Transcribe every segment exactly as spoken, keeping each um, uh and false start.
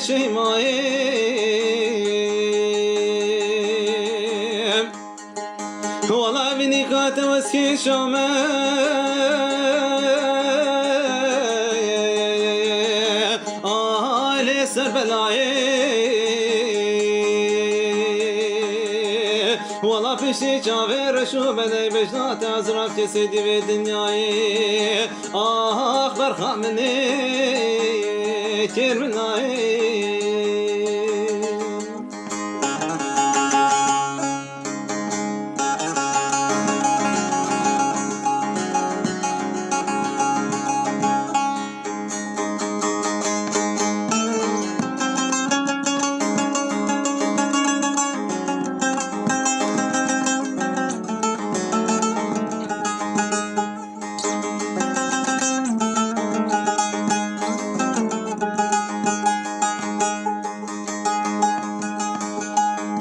Şeymayê. Wala vînî ka te weskê şame. Alê ser belayê. Wala piştî çavê reş û belê bejna te ezraf kesê dî vê dinyayê. Ax berxa min ê, kêr min nayê.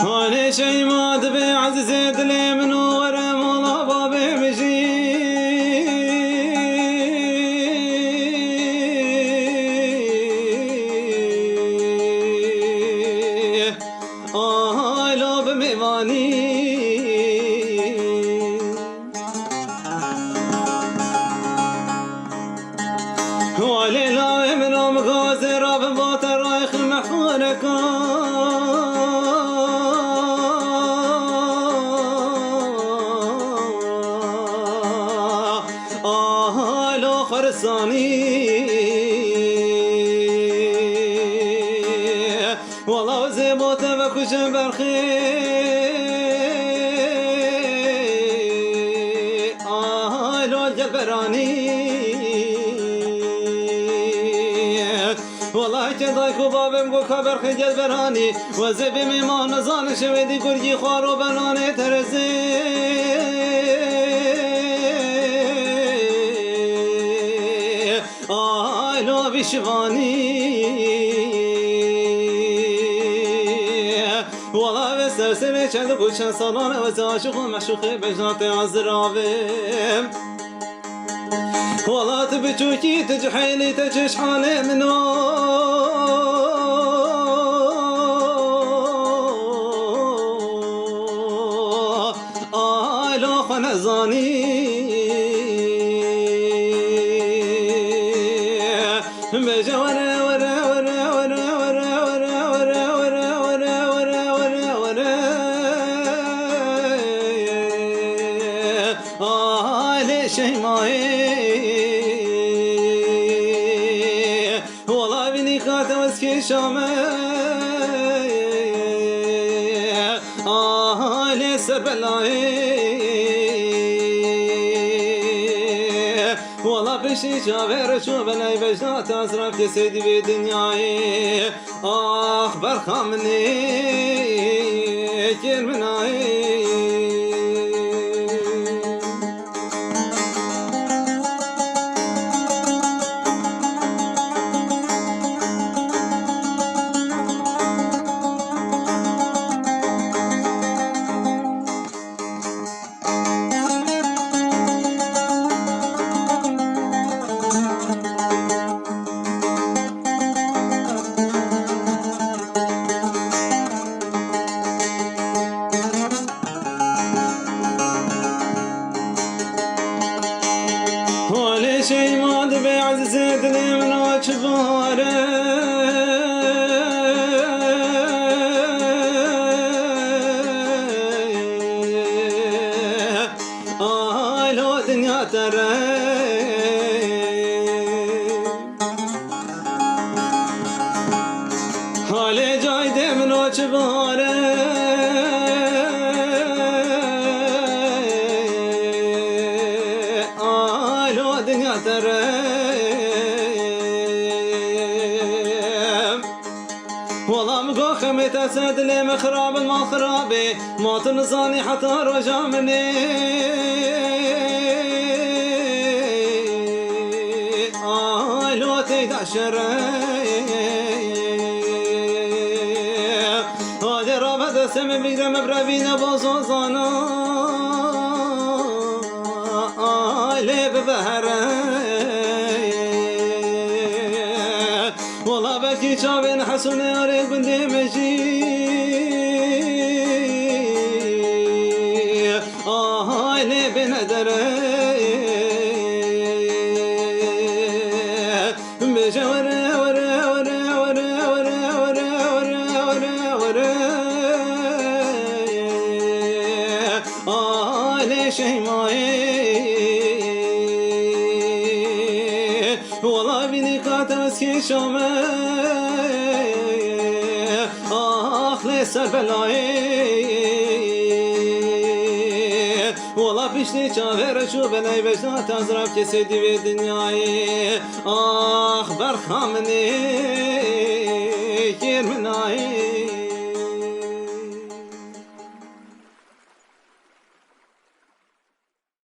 Halê Şeyma dibê ezîzê dilê min û were mala babê min jî. Ay lo bi mêvanî. Walê lawê min a min gazê rabin bo te rayxin mehxaneka. Aha lo xwerisanî. Wala ez ê bo te vekujim berxê. Ay lo gel beranî. Wala ke dayk û babim go ka berxê gel beranî. Wezê bê mêman nizanin şevê dî gurgî xwaro benanê terezê. Ay lo vî şivanî. Wala ve serserê çend û çend salan ez aşiq û meşuqê bejna te azir avim. Wala tu biçûkî tu cihêlî te çeşhanê min o. Ay lo xwe nezanî. Bêje were, were, were. Alê Şeymayê. Wala vînî ka te weskê şame. Alê ser belayê. Wala piştî çavê reş û belay bejna te ezraf kesê dî vê dinyayê. Ax berxa min ê, kêr min nayê. Holê Şeyma dibê ezîzê dilê min o çi bare. Alo dinya te re. Halê cayê min o çi bare. Alo dinya te re. Wala min got xemê te ser dilê min xirab in, mal xirab e, ma tu nizanî heta roja min ê. Ay lo teyda şer e. Hadi rabe destê min bigre, min birevîne bo zozana. Ay lê bibe here. Wala belkî Çavên Hesûnê arê gundê me jî. Ahaylê bêne dere. Bêje were, were, were. Ahaylê Şeymayê. Wala vînî ka te ez kêşa me. Ax lê ser belayê. Wala piştî çavê reş û belay vecda te zirab kesê dîvê dinyayê. Ax berxa min ê kêr min ayê.